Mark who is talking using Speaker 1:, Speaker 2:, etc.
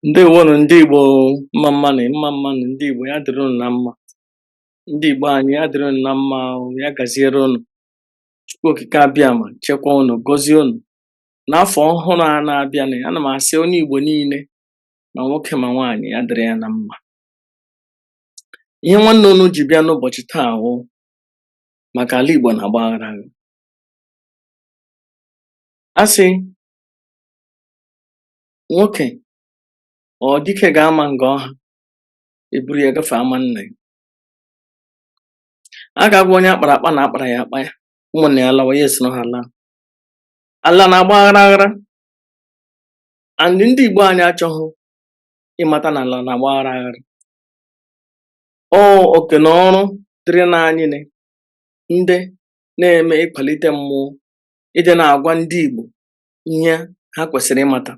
Speaker 1: Ndewonu ndị Igbo, mma mmanụ, mma mmanụ ndị Igbo, ya dịrị unu na mma. Ndị Igbo anyị, ya dịrị unu na mma o, ya gaziere unu. Chukwu Okike Abịama chekwa unu, gọzie unu. N'afọ ọhụrụ a na-abịa, ana m asị onye Igbo niile, ma nwoke ma nwaanyị, ya dịrị ya na mma. Ihe nwanne unu ji bịa n'ụbọchị taa wụ maka ala Igbo na-agba aghara aghara. A sị nwoke ọ dike ga-ama nga ọha eburu ya gafee ama nna ya. A ga-agwa onye akpara akpa na akpara ya akpa ya, ụmụnne ya lawa, ya esoro ha laa. Ala na-agba aghara aghara and ndị Igbo anyị achọghị ịmata na ala na-agba aghara aghara. Ọ oke na ọrụ dịrị na anyị ne ndị na-eme ịkwalite mmụọ, ịdị na-agwa ndị Igbo ihe ha kwesịrị ịmata.